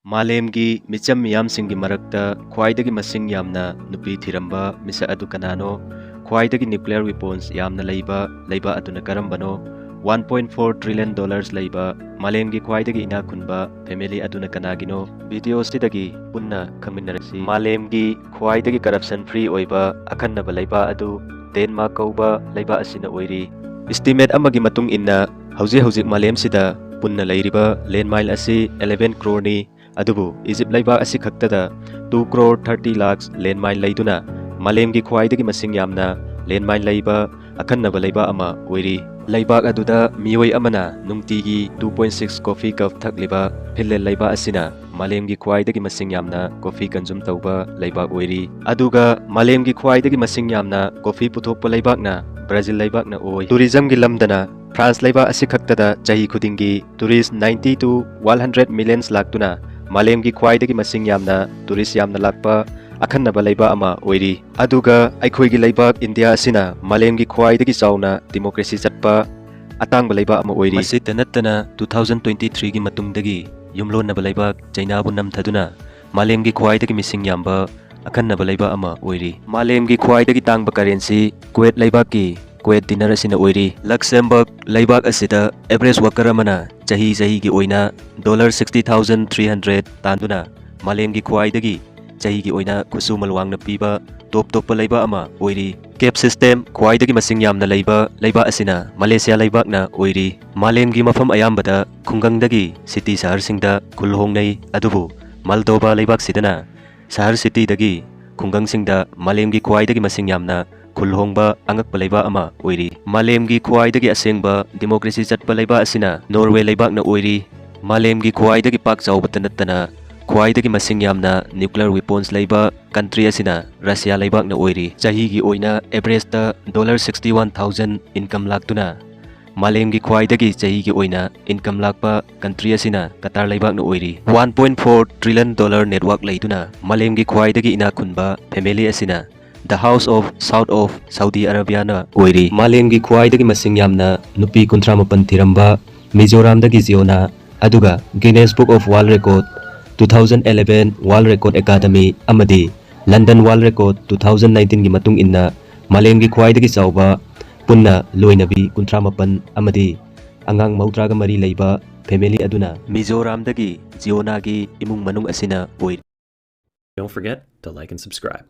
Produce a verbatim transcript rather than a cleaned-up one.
ꯃꯥꯂꯦꯝꯒꯤ ꯃꯤꯆꯝ ꯃꯤꯌꯥꯝꯁꯤꯡꯒꯤ ꯃꯔꯛꯇ ꯈ꯭ꯋꯥꯏꯗꯒꯤ ꯃꯁꯤꯡ ꯌꯥꯝꯅ ꯅꯨꯄꯤ ꯊꯤꯔꯝꯕ ꯃꯤꯁꯛ ꯑꯗꯨ ꯀꯅꯥꯅꯣ? ꯈ꯭ꯋꯥꯏꯗꯒꯤ nuclear weapons ꯌꯥꯝꯅ ꯂꯩꯕ ꯂꯩꯕꯥꯛ ꯑꯗꯨꯅ ꯀꯔꯝꯕꯅꯣ? One point four trillion dollars ꯂꯩꯕ ꯃꯥꯂꯦꯝꯒꯤ ꯈ꯭ꯋꯥꯏꯗꯒꯤ ꯏꯅꯥꯛ ꯈꯨꯟꯕ family ꯑꯗꯨꯅ ꯀꯅꯥꯒꯤꯅꯣ? Video ꯑꯁꯤꯗꯒꯤ ꯄꯨꯟꯅ ꯈꯪꯃꯤꯟꯅꯔꯁꯤ꯫ ꯃꯥꯂꯦꯝꯒꯤ ꯈ꯭ꯋꯥꯏꯗꯒꯤ corruption free ꯑꯣꯏꯕ ꯑꯈꯟꯅꯕ ꯂꯩꯕꯥꯛ ꯑꯗꯨ ꯗꯦꯟꯃꯥꯔꯛ ꯀꯧꯕ ꯂꯩꯕꯥꯛ ꯑꯁꯤꯅ ꯑꯣꯏꯔꯤ꯫ Estimate ꯑꯃꯒꯤ ꯃꯇꯨꯡ ꯏꯟꯅ, ꯍꯧꯖꯤꯛ ꯍꯧꯖꯤꯛ ꯃꯥꯂꯦꯝꯁꯤꯗ ꯄꯨꯟꯅ ꯂꯩꯔꯤꯕ landmine ꯑꯁꯤ eleven crore-ꯅꯤ꯫ ꯑꯗꯨꯕꯨ ꯏꯖꯤꯞ ꯂꯩꯕꯥꯛ ꯑꯁꯤ ꯈꯛꯇꯗ two crore thirty lakhs landmine ꯂꯩꯗꯨꯅ ꯃꯥꯂꯦꯝꯒꯤ ꯈ꯭ꯋꯥꯏꯗꯒꯤ ꯃꯁꯤꯡ ꯌꯥꯝꯅ landmine ꯂꯩꯕ ꯑꯈꯟꯅꯕ ꯂꯩꯕꯥꯛ ꯑꯃ ꯑꯣꯏꯔꯤ꯫ ꯂꯩꯕꯥꯛ ꯑꯗꯨꯗ ꯃꯤꯑꯣꯏ ꯑꯃꯅ ꯅꯨꯡꯇꯤꯒꯤ two point six coffee cup ꯊꯛꯂꯤꯕ ꯐꯤꯟꯂꯦꯟ ꯂꯩꯕꯥꯛ ꯑꯁꯤꯅ ꯃꯥꯂꯦꯝꯒꯤ ꯈ꯭ꯋꯥꯏꯗꯒꯤ ꯃꯁꯤꯡ ꯌꯥꯝꯅ coffee consume ꯇꯧꯕ ꯂꯩꯕꯥꯛ ꯑꯣꯏꯔꯤ꯫ ꯑꯗꯨꯒ ꯃꯥꯂꯦꯝꯒꯤ ꯈ꯭ꯋꯥꯏꯗꯒꯤ ꯃꯁꯤꯡ ꯌꯥꯝꯅ coffee ꯄꯨꯊꯣꯛꯄ ꯂꯩꯕꯥꯛꯅ ꯕ꯭ꯔꯥꯖꯤꯜ ꯂꯩꯕꯥꯛꯅ ꯑꯣꯏ꯫ Tourism-ꯒꯤ ꯂꯝꯗꯅ ꯐ꯭ꯔꯥꯟꯁ ꯂꯩꯕꯥꯛ ꯑꯁꯤ ꯈꯛꯇꯗ ꯆꯍꯤ ꯈꯨꯗꯤꯡꯒꯤ tourist ninety to one hundred millions ꯂꯥꯛꯇꯨꯅ ꯃꯥꯂꯦꯝꯒꯤ ꯈ꯭ꯋꯥꯏꯗꯒꯤ ꯃꯁꯤꯡ ꯌꯥꯝꯅ tourist ꯌꯥꯝꯅ ꯂꯥꯛꯄ ꯑꯈꯟꯅꯕ ꯂꯩꯕꯥꯛ ꯑꯃ ꯑꯣꯏꯔꯤ꯫ ꯑꯗꯨꯒ ꯑꯩꯈꯣꯏꯒꯤ ꯂꯩꯕꯥꯛ ꯏꯟꯗꯤꯌꯥ ꯑꯁꯤꯅ ꯃꯥꯂꯦꯝꯒꯤ ꯈ꯭ꯋꯥꯏꯗꯒꯤ ꯆꯥꯎꯅ democracy ꯆꯠꯄ ꯑꯇꯥꯡꯕ ꯂꯩꯕꯥꯛ ꯑꯃ ꯑꯣꯏꯔꯤ꯫ ꯃꯁꯤꯇ ꯅꯠꯇꯅ, two thousand twenty three-ꯒꯤ ꯃꯇꯨꯡꯗꯒꯤ ꯌꯨꯝꯂꯣꯟꯅꯕ ꯂꯩꯕꯥꯛ ꯆꯩꯅꯥꯕꯨ ꯅꯝꯊꯗꯨꯅ ꯃꯥꯂꯦꯝꯒꯤ ꯈ꯭ꯋꯥꯏꯗꯒꯤ ꯃꯤꯁꯤꯡ ꯌꯥꯝꯕ ꯑꯈꯟꯅꯕ ꯂꯩꯕꯥꯛ ꯑꯃ ꯑꯣꯏꯔꯤ꯫ ꯃꯥꯂꯦꯝꯒꯤ ꯈ꯭ꯋꯥꯏꯗꯒꯤ ꯇꯥꯡꯕ currency ꯀꯨꯋꯦꯠ ꯂꯩꯕꯥꯛꯀꯤ ꯀꯨꯋꯦꯠ dinar ꯑꯁꯤꯅ ꯑꯣꯏꯔꯤ꯫ ꯂꯛꯁꯦꯝꯕꯔꯒ ꯂꯩꯕꯥꯛ ꯑꯁꯤꯗ average worker ꯑꯃꯅ ꯆꯍꯤ ꯆꯍꯤꯒꯤ ꯑꯣꯏꯅ dollar sixty thousand three hundred ꯇꯥꯟꯗꯨꯅ ꯃꯥꯂꯦꯝꯒꯤ ꯈ꯭ꯋꯥꯏꯗꯒꯤ ꯆꯍꯤꯒꯤ ꯑꯣꯏꯅ ꯈꯨꯠꯁꯨꯃꯜ ꯋꯥꯡꯅ ꯄꯤꯕ top ꯇꯣꯞꯄ ꯂꯩꯕꯥꯛ ꯑꯃ ꯑꯣꯏꯔꯤ꯫ Caste system ꯈ꯭ꯋꯥꯏꯗꯒꯤ ꯃꯁꯤꯡ ꯌꯥꯝꯅ ꯂꯩꯕ ꯂꯩꯕꯥꯛ ꯑꯁꯤꯅ ꯃꯂꯦꯁꯤꯌꯥ ꯂꯩꯕꯥꯛꯅ ꯑꯣꯏꯔꯤ꯫ ꯃꯥꯂꯦꯝꯒꯤ ꯃꯐꯝ ꯑꯌꯥꯝꯕꯗ ꯈꯨꯡꯒꯪꯗꯒꯤ city ꯁꯍꯔꯁꯤꯡꯗ ꯈꯨꯜ ꯍꯣꯡꯅꯩ, ꯑꯗꯨꯕꯨ ꯃꯜꯗꯣꯕꯥ ꯂꯩꯕꯥꯛꯁꯤꯗꯅ ꯁꯍꯔ cityꯗꯒꯤ ꯈꯨꯡꯒꯪꯁꯤꯡꯗ ꯃꯥꯂꯦꯝꯒꯤ ꯈ꯭ꯋꯥꯏꯗꯒꯤ ꯃꯁꯤꯡ ꯌꯥꯝꯅ ꯈꯨꯜ ꯍꯣꯡꯕ ꯑꯉꯛꯄ ꯂꯩꯕꯥꯛ ꯑꯃ ꯑꯣꯏꯔꯤ꯫ ꯃꯥꯂꯦꯝꯒꯤ ꯈ꯭ꯋꯥꯏꯗꯒꯤ ꯑꯁꯦꯡꯕ democracy ꯆꯠꯄ ꯂꯩꯕꯥꯛ ꯑꯁꯤꯅ Norway ꯂꯩꯕꯥꯛꯅ ꯑꯣꯏꯔꯤ꯫ ꯃꯥꯂꯦꯝꯒꯤ ꯈ꯭ꯋꯥꯏꯗꯒꯤ ꯄꯥꯛ ꯆꯥꯎꯕꯇ ꯅꯠꯇꯅ ꯈ꯭ꯋꯥꯏꯗꯒꯤ ꯃꯁꯤꯡ ꯌꯥꯝꯅ nuclear weapons ꯂꯩꯕ country ꯑꯁꯤꯅ ꯔꯁꯤꯌꯥ ꯂꯩꯕꯥꯛꯅ ꯑꯣꯏꯔꯤ꯫ ꯆꯍꯤꯒꯤ ꯑꯣꯏꯅ averageꯇ dollar sixty one thousand income ꯂꯥꯛꯇꯨꯅ ꯃꯥꯂꯦꯝꯒꯤ ꯈ꯭ꯋꯥꯏꯗꯒꯤ ꯆꯍꯤꯒꯤ ꯑꯣꯏꯅ income ꯂꯥꯛꯄ country ꯑꯁꯤꯅ ꯀꯇꯥꯔ ꯂꯩꯕꯥꯛꯅ ꯑꯣꯏꯔꯤ꯫ One point four trillion dollar net worth ꯂꯩꯗꯨꯅ ꯃꯥꯂꯦꯝꯒꯤ ꯈ꯭ꯋꯥꯏꯗꯒꯤ ꯏꯅꯥꯛ ꯈꯨꯟꯕ family ꯑꯁꯤꯅ The House of Saud of Saudi Arabiaꯅ ꯑꯣꯏꯔꯤ꯫ ꯃꯥꯂꯦꯝꯒꯤ ꯈ꯭ꯋꯥꯏꯗꯒꯤ ꯃꯁꯤꯡ ꯌꯥꯝꯅ ꯅꯨꯄꯤ ꯀꯨꯟꯊ꯭ꯔꯥ ꯃꯥꯄꯟ ꯊꯤꯔꯝꯕ ꯃꯤꯖꯣꯔꯥꯝꯗꯒꯤ ꯖꯤꯑꯣꯅ, ꯑꯗꯨꯒ Guinness Book of World Record two two thousand eleven World Record Academy ꯑꯃꯗꯤ London World Record two thousand nineteen ꯒꯤ ꯃꯇꯨꯡ ꯏꯟꯅ ꯃꯥꯂꯦꯝꯒꯤ ꯈ꯭ꯋꯥꯏꯗꯒꯤ ꯆꯥꯎꯕ ꯄꯨꯟꯅ ꯂꯣꯏꯅꯕꯤ ꯀꯨꯟꯊ꯭ꯔꯥ ꯃꯥꯄꯟ ꯑꯃꯗꯤ ꯑꯉꯥꯡ ꯃꯧꯗ꯭ꯔꯥꯒ ꯃꯔꯤ ꯂꯩꯕ family ꯑꯗꯨꯅ ꯃꯤꯖꯣꯔꯥꯝꯗꯒꯤ ꯖꯤꯑꯣꯅꯥꯒꯤ ꯏꯃꯨꯡ ꯃꯅꯨꯡ ꯑꯁꯤꯅ ꯑꯣꯏꯔꯤ꯫ Don't forget to like and subscribe.